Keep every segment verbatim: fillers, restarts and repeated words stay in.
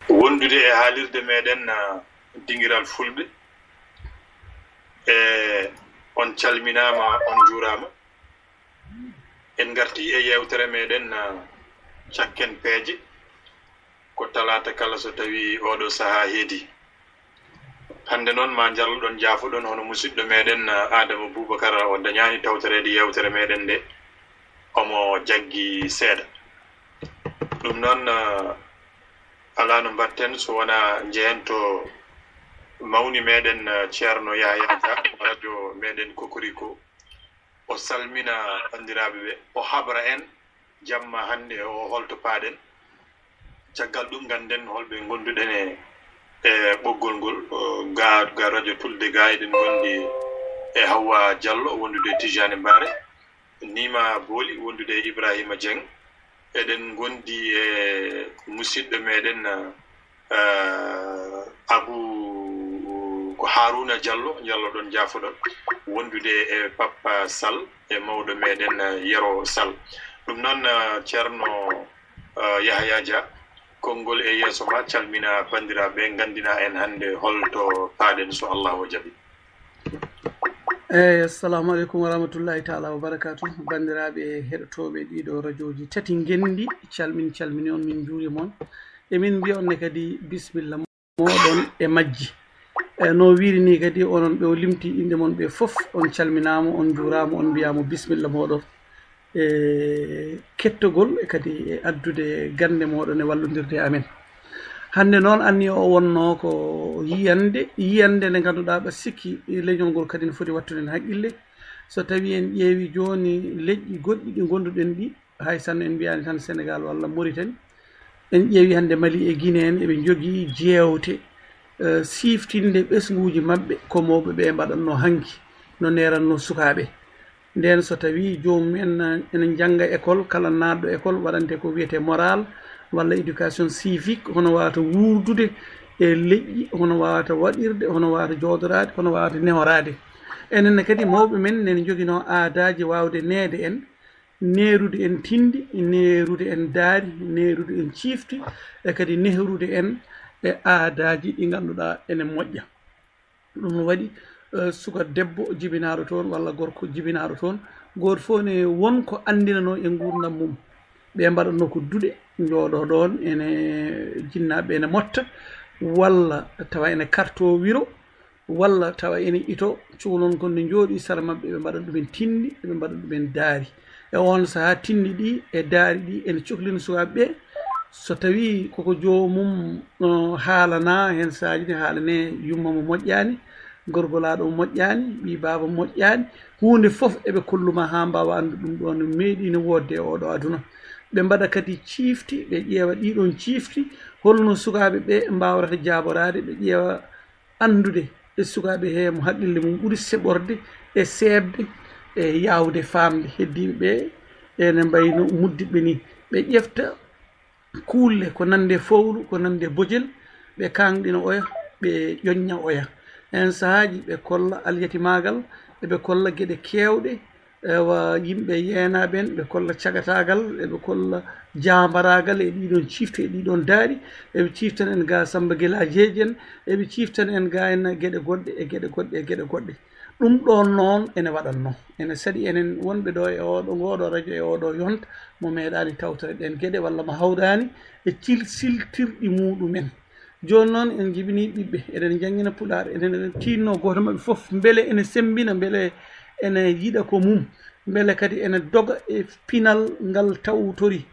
Wondude e haalirde meɗen, ah, Dingiral Fulɓe. E on calminaama, on njuuraama. En ngarti e yeewtere meɗen, ah, Cakken Peeje, ko talaata kala so tawi oɗo sahaa heedi. Hannde noon ma njarloɗon, njaafoɗon hono musidɗo meɗen, ah, Adama Boubacar, o dañaani tawtoreede yeewtere meɗen nde, omo jaggi seeɗa. Ɗum noon, ah, alaa no mbaɗten so wonaa njehen to mawni meɗen, ah, Ceerno Yahya Dia, radio meɗen Kokoriko. O salmina banndiraaɓe ɓe, o habra en jamma hannde o holto paaɗen. Caggal ɗum, ngannden holɓe ngonduɗen e, e ɓoggol ngol, o, ga, ga radio Tulde ga eɗen ngondi e Hawwa Diallo, wondude e Tijani Mbaare, Nima Booli, wondude e Ibrahima Dieng. Eɗen ngondi e musidɗo meɗen, eh, Abu, ko Haruna Diallo, Diallo ɗon jaafoɗon, wondude e Papa Sall e mawɗo meɗen, eh, Yero Sall. Ɗum noon, eh, Ceerno, eh, Yahaya Dia, konngol e yeeso ma, calmina banndiraaɓe, nganndina en hannde holto paaɗen so Allahu o jaɓi. Eyyi, assalamu aleykum wa rahmatullahi taala wa barakatuh. Banndiraaɓe heɗotooɓe ɗiɗo rajooji tati ngenndi, calmin, calmini on, min njuurima on. Emin mbiya on ne kadi bismilla mooɗon e majji. E no wiiri ni kadi, onon ɓe o limti inɗe mon ɓe fof, on calminaama, on njuuraama, on mbiyaama bismilla mooɗon. E kettogol e kadi e addude gannde mooɗon e wallondirde e amen. Hannde noon, anniya o wonnoo ko yiyande, yiyande nde ngannduɗaa ɓa sikki leñol ngol kadi no foti wattude heen haqqille. So tawii en ƴeewi jooni leƴƴi goɗɗi ɗi ngonnduɗen ɗi, hay sinno en mbiyaani tan Senegaal walla Moritani, en ƴeewi hannde Mali e Gine en, eɓe njogii jeewte, eh, siftinde ɓesnguuji maɓɓe, ko mawɓe ɓe mbaɗatnoo hanki, no neeratnoo sukaaɓe. Ndeen so tawii joomum en, eh, ene njannga école, kala naatɗo école waɗante ko wiyetee moral walla éducation civique, hono waawata wuurdude e leƴƴi, hono waawata waɗirde, hono waawata jooɗoraade, hono waawata nehoraade. Enen ne kadi mawɓe men nene njoginoo aadaaji waawde neede en, neerude en tinndi, neerude en daari, neerude en ciifti, e kadi nehrude en e aadaaji ɗi ngannduɗaa ene moƴƴa. Ɗum no waɗi, eh, suka debbo jibinaaɗo toon walla gorko jibinaaɗo toon, gooto fof ne won ko anndinanoo e nguurndam mum. Ɓe mbaɗatnoo ko duɗe, njooɗoo ɗoon, ene jinnaaɓe ene motta, walla tawa ene kartoo wiro, walla tawa ene ito, cukalon kon ne njooɗii sara maɓɓe, ɓe mbaɗa ɗumen tinndi, ɓe mbaɗa ɗumen daari. E oon sahaa, tinndi ɗi e daari ɗi ene coklina sukaaɓe ɓe. So tawii koko joomum, o, haalanaa, heen sahaaji ne haalanee yumma mo moƴƴaani, gorgolaaɗo mo moƴƴaani, ɓii baaba mo moƴƴaani, huunde fof eɓe kollu ma haa mbaawa anndu ɗum ɗoon no meeɗiino woodde e ooɗo aduna. Ɓe mbaɗa kadi ciifti, ɓe ƴeewa ɗii ɗoon ciifti, holno sukaaɓe ɓe mbaawrata jaaboraade, ɓe ƴeewa anndude e sukaaɓe he mo haqqille mum ɓuri seɓorde e seeɓde e yaawde faamde. Heddiiɓe ɓe ene mbayno mudditɓe ni. Ɓe ƴefta kuulle ko nande fowru, ko nande bojel, ɓe kaŋɗina oya, ɓe ƴoñña oya. Heen sahaaji ɓe kolla alyatimaagal, eɓe kolla geɗe keewɗe, ewa, yimɓe yeenaaɓe en, ɓe kolla cagataagal, eɓe kolla jaambaraagal e ɗii ɗoon ciifti, e ɗii ɗoon daari, eɓe ciiftana en ga Samba Gila Jeejen, eɓe ciiftana en ga en geɗe goɗɗe, e geɗe goɗɗe, e geɗe goɗɗe. Ɗum ɗoon noon ene waɗatnoo. Ene saɗi enen wonɓe ɗo e oɗo, ngooɗo radio e oɗo yonta, mo meeɗaani tawtore ɗeen geɗe walla mo hawraani e cil-, siltirɗi muuɗum en. Jooni noon, en njibinii ɓiɓɓe, eɗen njanngina Pulaar, eɗen, eɗen tiinnoo gooto maɓɓe fof, mbele ene semmbina, mbele ene yiɗa ko mum, mbele kadi ene doga e pinal ngal tawtori.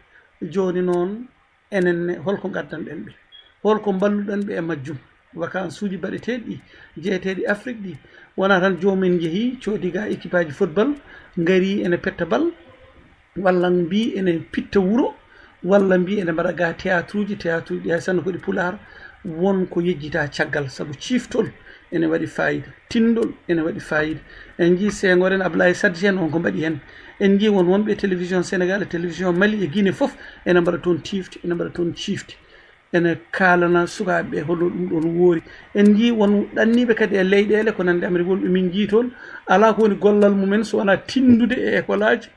Jooni noon, enen ne, holko ngaddanɗen ɓe? Holko mballuɗen ɓe e majjum? Vacances uji baɗeteeɗi ɗi, jeyeteeɗi Afrique ɗi, wonaa tan joomum en njehii, coodi ga équipe aji football, ngarii ene petta bal, walla mbii ene pitta wuro, walla mbii ene mbaɗa ga théâtre uji, théâtre uji ɗi hay sinno ko ɗi Pulaar, won ko yejjitaa caggal, sabu ciiftol ene waɗi faayiida, tinndol ene waɗi faayiida. En njii Senghor en, Ablaye Sadji en, on ko mbaɗi heen. En njii won wonɓe e télévision Sénégal, e télévision Mali, e Guinée fof, ene mbaɗa toon ciifti, ene mbaɗa toon ciifti. Ene kaalana sukaaɓe ɓe holno ɗum ɗoon woori. En njii won ɗanniiɓe kadi e leyɗeele ko nande Amérique, wonɓe min njii toon, alaa ko woni gollal mumen so wonaa tinndude e école aji,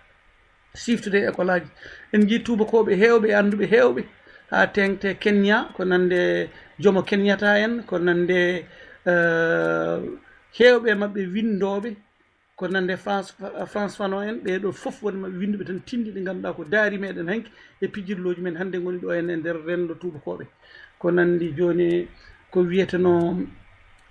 siiftude e école aji. En njii tuubakooɓe heewɓe e annduɓe heewɓe haa teeŋti Kenya, ko nande Jomo Kenyatta en, ko nande, eh, heewɓe maɓɓe winndooɓe, ko nande France, France Fanon en, ɓee ɗoo fof woni maɓɓe winnduɓe tan tinndi ɗi ngannduɗaa ko daari meɗen hanki e pijirlooji men hannde ngoni ɗo en e nder renndo tuubakooɓe. Ko nandi jooni ko wiyetenoo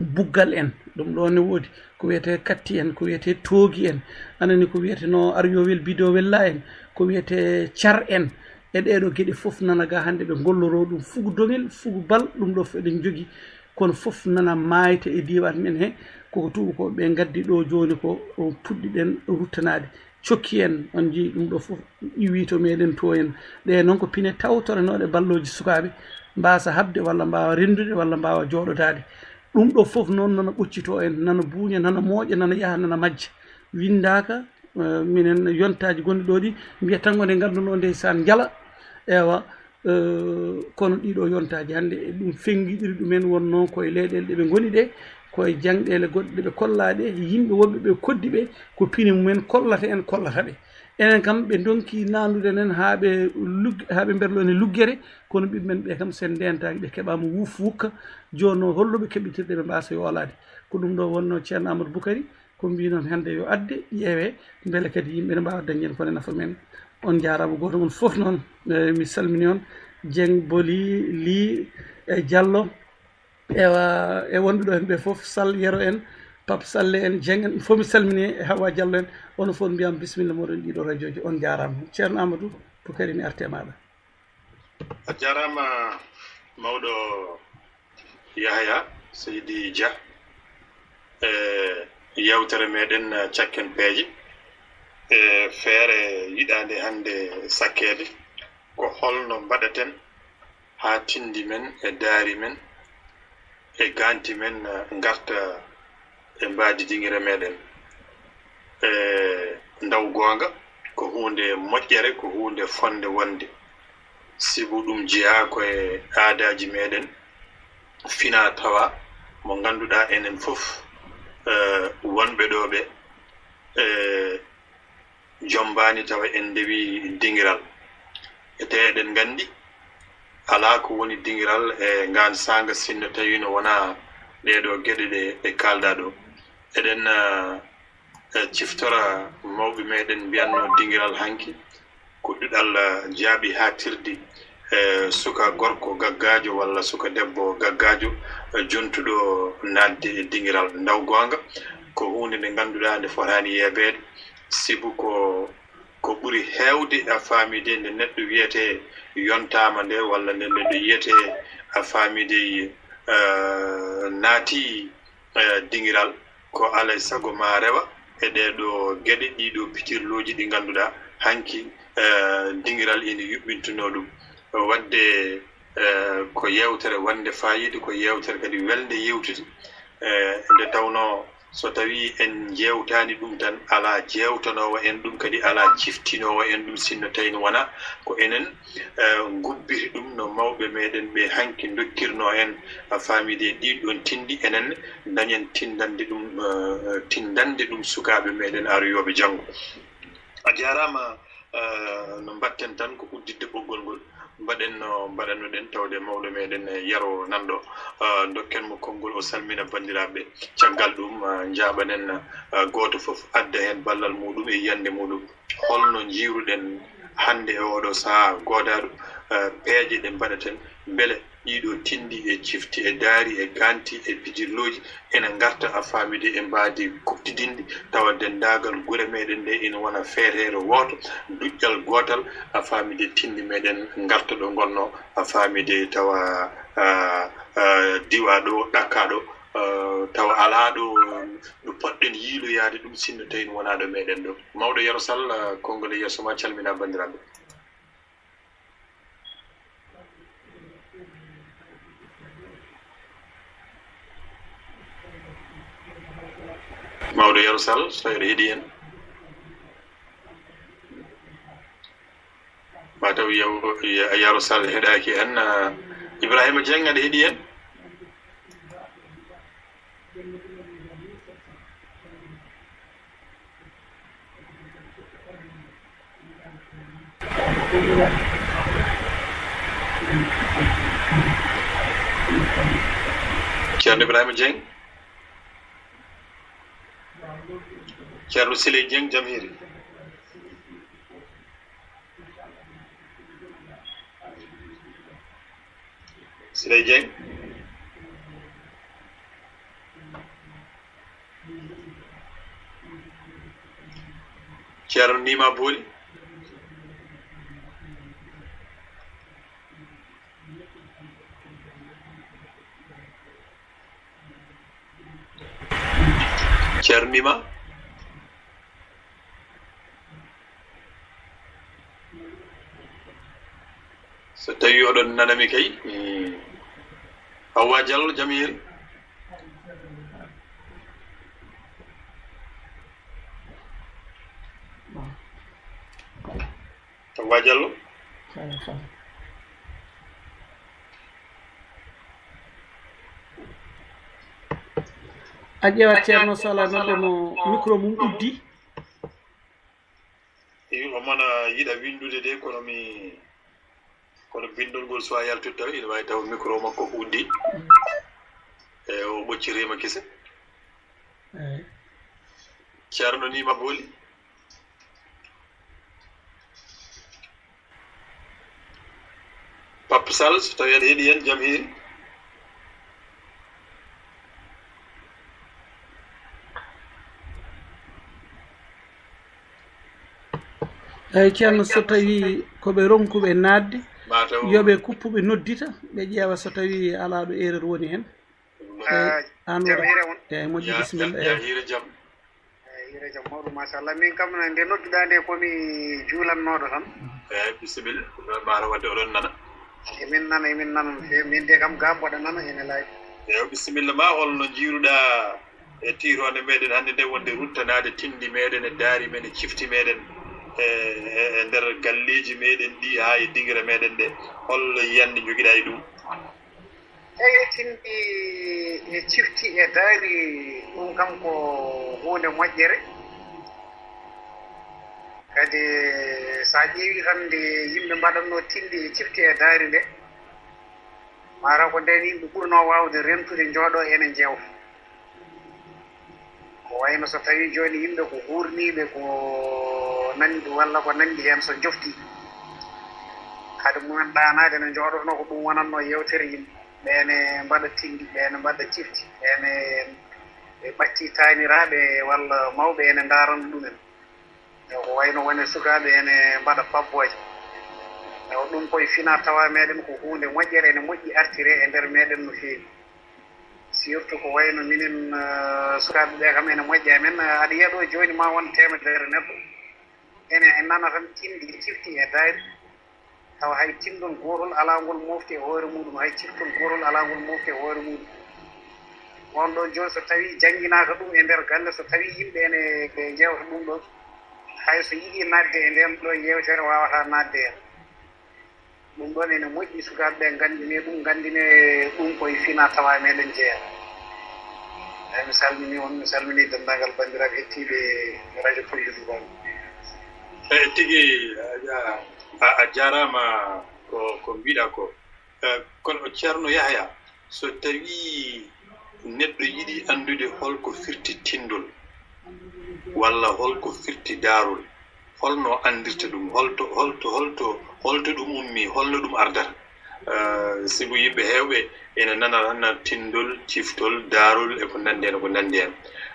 buggal en, ɗum ɗo ne woodi, ko wiyetee katti en, ko wiyetee toogi en, anani ko wiyetenoo aryowel bidowel la en, ko wiyetee car en, e ɗee ɗoo geɗe fof nana ga hannde ɓe ngolloroo ɗum, fugu doŋel, fugu bal, ɗum ɗo fof eɗen njogii, kono fof nana maayta e diiwaan men he, koko tuubakooɓe ɓe ngaddi ɗo jooni ko, o puɗɗiɗen ruttanaade. Cokki en, on njii ɗum ɗo fof iwii to meɗen to en. Ɗe noon ko pine tawtorenooɗe ballooji sukaaɓe, mbaasa haɓde walla mbaawa renndude walla mbaawa jooɗodaade. Ɗum ɗo fof noon nana ɓoccitoo en, nana buuña, nana mooƴa, nana yaha, nana majja. Winndaaka, eh, minen yontaaji gonɗi ɗo ɗi, mbiya tan wonde ngannduno ndeysaan njala. Ewa, eh, kono ɗiɗo yontaaji hannde, e ɗum fenngiɗiri ɗumen wonnoo koye leyɗeele ɗe ɓe ngoni ɗe, koye jangɗeele goɗɗe ɗe ɓe kollaa ɗe, yimɓe wonɓe ɓe koddi ɓe, ko pine mumen kollata en, kollata ɓe. Enen kam, ɓe ndonki nandude enen haa ɓe lug-, haa ɓe mberlo en e luggere, kono ɓiɓɓe men ɓe kam, sen ndentaaki, ɓe keɓaama wuf wukka. Jooni noon, holno ɓe keɓitirde ɓe mbaasa yoolaade? Ko ɗum ɗo wonnoo Ceerno Amadou Boukary, ko mbinon hannde yo adde, ƴeewe, mbele kadi yimɓe ne mbaawa dañde heen ko ne nafa men. On njaaraama gooto mon fof noon, eh, mi salmini on, Dieng, Boli, Ly, e Diallo, ewa, e wonɓe ɗo heen ɓe fof, Sall, Yero en, Pape Sall en, Dieng en, fof mi salmini e Hawa Diallo en, onon fof mbiyam bisimilla moɗon ɗiɗo rajooji, on njaaraama. Ceerno Amadou Boukary, mi arte e maaɗa. A jaaraama, mawɗo Yahaya Seydi Dia. E yeewtere meɗen, Cakken Peeje, e feere yiɗaande hannde sakkeede, ko holno mbaɗaten haa tinndi men e daari men e ganti men, eh, ngarta e mbaadi dingire meɗen. E ndaw goonga, ko huunde moƴƴere, ko huunde fonde wonde. Sibu ɗum jeyaa ko e aadaaji meɗen, fina tawa mo ngannduɗaa enen fof, eh, wonɓe ɗo ɓe, eh, jombaani tawa en ndewi dingiral. Ete eɗen nganndi, alaa ko woni dingiral e ngaan saanga sinno tawiino wonaa ɗeeɗo geɗe ɗe, ɗe kaalɗaa ɗo. Eɗen, eh, eh, ciftora mawɓe meɗen mbiyatnoo dingiral hanki, ko duɗal, eh, jaaɓi haatirdi, eh, suka gorko gaggaajo walla suka debbo gaggaajo, eh, jontuɗo naatde e dingiral. Ndaw goonga, ko huunde nde ngannduɗaa nde fotaani yeebeede, sibu ko, ko ɓuri heewde a faamii de nde neɗɗo wiyetee yontaama nde, walla nde neɗɗo wiyetee a faamii de, eh, naati, eh, dingiral, ko alay sago ma rewa e ɗee ɗo geɗe, ɗii ɗo pitirlooji ɗi ngannduɗaa hanki, eh, dingiral ina yuɓɓintunoo ɗum. Waɗde, eh, ko yeewtere wonde faayiida, ko yeewtere kadi welde yewtude. Eh, nde tawnoo so tawii en njeewtaani ɗum tan, alaa jeewtanoowo en ɗum, kadi alaa ciftinoowo en ɗum, sinno tawi wonaa ko enen, eh, ngubbiri ɗum no mawɓe meɗen ɓe hanki ndokkirnoo en, a faamii de, ɗiin ɗoon tinndi, enen dañen tinndande ɗum, eh, tinndande ɗum sukaaɓe meɗen aroyooɓe janngo. A jaaraama, eh, no mbaɗten tan ko udditde ɓoggol ngol, mbaɗen no mbaɗannoɗen tawde mawɗo meɗen, eh, Yero nan ɗo, eh, ndokken mo konngol, o salmina banndiraaɓe. Caggal ɗum, eh, njaaɓanen, eh, gooto fof adda heen ballal muɗum e yiyannde muɗum. Holno njiiruɗen hannde e oɗo sahaa goodaaɗo, eh, peeje ɗe mbaɗaten, mbele ɗiɗo tinndi e cifti e daari e ganti e pijirlooji ena ngarta, a faamii de, e mbaadi kuɓtidinndi, tawa denndaagal gure meɗen ɗe ina wona feereere wooto, duƴƴal gootal, a faamii de, tinndi meɗen ngarta ɗo ngonnoo, a faamii de, tawa, ah, ah, diwa ɗo, ɗakka ɗo, ah, tawa alaa ɗo, ɗo poɗɗen yiiloyaade ɗum, sinno tawi wonaa ɗo meɗen ɗo. Mawɗo Yero Sall, ah, konngol e yeeso ma, calmina banndiraaɓe. Mawɗo Yero Sall, so tawii aɗa heɗii en. Mataw Yero, Yero Sall heɗaaki en. Ah, Ibrahima Dieng, aɗa heɗii en? Ceerno Ibrahima Dieng. Ceerno Siley Dieng, Jamhiri. Siley Dieng. Ceerno Nima Booli. Ceerno Nima. So tawi oɗon nanami kay, mm, Hawwa Diallo, Jamhiri. Hawwa Diallo. A ƴeewat Ceerno Sala nodde mo, micro mum uddi. Eyi, omo na yiɗa winndude de, kono mi, kono binndol ngol so a yaltude taw, ina waawi taw micro makko ko uddi. E o ɓocciriima kese. Eyi. Ceerno Nima Booli. Pape Sall, so tawi aɗa heɗi en, Jamhiri. Eyi, Ceerno, so tawi ko ɓe ronkuɓe naatde, ma taw yo ɓe kuppu, ɓe noddita, ɓe ƴeewa so tawi alaa ɗo erreur woni heen. Eyi, an wona. Jamhiri on. Eyi, moƴƴi, ya, bisimilla, ya, eyi. Ya, hiire jam. Eyi, hiire jam mawɗo, machallah. Min kam, nde nodduɗaa nde, ko mi juulannooɗo tan. Eyi, bisimilla. Ko ɗon mbaara waɗde, oɗon nana. Emin nana, emin nana no feewi. Min de kam, ga mboɗa nana, ene laaɓi. Eyi, bisimilla ma, holno njiiruɗaa e tiiroonde meɗen hannde nde, wonde ruttanaade tinndi meɗen e daari men e cifti meɗen e, e, e nder galleeji meɗen ɗi haa e diŋre meɗen nde? Hol yiyannde njogiɗaa e ɗum? Eyi, tinndi e cifti e daari, ɗum kam ko huunde moƴƴere. Kadi, so a ƴeewi tan nde yimɓe mbaɗatno tinndi e cifti e daari nde, mataw ko ndeen yimɓe ɓurno waawde rentude, njooɗo ene njeewa. Ko wayno so tawi jooni yimɓe ko huurniiɓe, ko nanndi walla ko nanndi heen so njofti, hade mumen ɗaanaade, no njooɗotno ko ɗum wonatno yeewtere yimɓe. Ɓe ene mbaɗa tinndi, ɓe ene mbaɗa cifti, ɓe ene, ɓe ɓatti taaniraaɓe walla mawɓe ene ndaarana ɗumen. Ewa, ko wayno wone sukaaɓe ene mbaɗa pabbooje. Ewa, ɗum koye fina tawa meɗen ko huunde moƴƴere, ene moƴƴi artire e nder meɗen no feewi. Surtout ko wayno minen, eh, sukaaɓe ɓe kam ene moƴƴi amen. Eh, aɗa yiya ɗo jooni ma won teemedere neɗɗo. Ene nana tan tinndi cifti e daari. Tawa hay tinndol gootol alaa ngol mofti e hoore muɗum, hay ciftol gootol alaa ngol mofti e hoore muɗum. On ɗon jooni so tawii jannginaaka ɗum e nder galle, so tawii yimɓe ene ɓe njeewta ɗum ɗon, hay so yiɗii naatde e ndeen ɗoo yeewtere waawataa naatde heen. Ɗum ɗoon ene moƴƴi sukaaɓe ɓe nganndinee ɗum, nganndinee ɗum koye fina tawa meɗen jeyaa. Eyi, mi salminii on, mi salminii denndaangal banndiraaɓe hettiiɓe radio Fulfulde Bam. Eyi, tigi, a, a, a jaaraama ko, ko mbiɗa ko. Eh, kono Ceerno Yahaya, so tawii neɗɗo yiɗi anndude holko firti tinndol, walla holko firti daarol, holno anndirta ɗum, holto, holto, holto, holto ɗum ummi, holno ɗum ardata? Eh, sibu yimɓe heewɓe ene nana tan tinndol, ciftol, daarol, e ko nanndi heen, ko nanndi heen.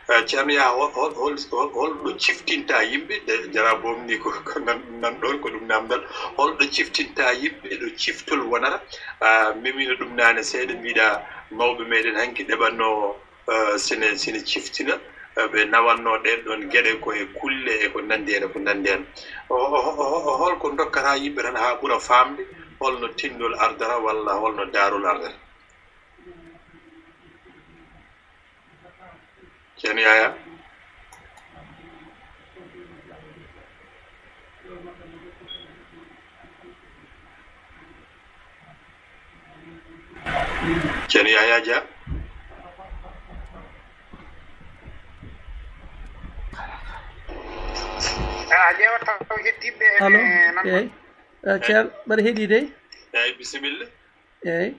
Eh, Ceerno Yahaya, hol, hol, hol, hol, holɗo ciftinta yimɓe, de, jara boom ni ko, ko nan, nan ɗoon, ko ɗum namdal. Holɗo ciftinta yimɓe ɗo ciftol wonata? Ah, memino ɗum naane seeɗa, mbiɗa mawɓe meɗen hanki ɗeɓanno, eh, sene, sene ciftina, eh, ɓe nawanno ɗeen ɗoon geɗe ko e kulle e ko nanndi heen, e ko nanndi heen. O, o, o, o, holko dokkata yimɓe tan haa ɓura faamde holno tinndol ardata walla holno daarol ardata? Ceerno Yaya? Ceerno Yaya Dia? A ƴeewata taw heddiiɓe ɓe ene nan. Allo? Eey. Eh, Ceerno, mbaɗa heɗii dey? Eyi, bisimilla. Eyi.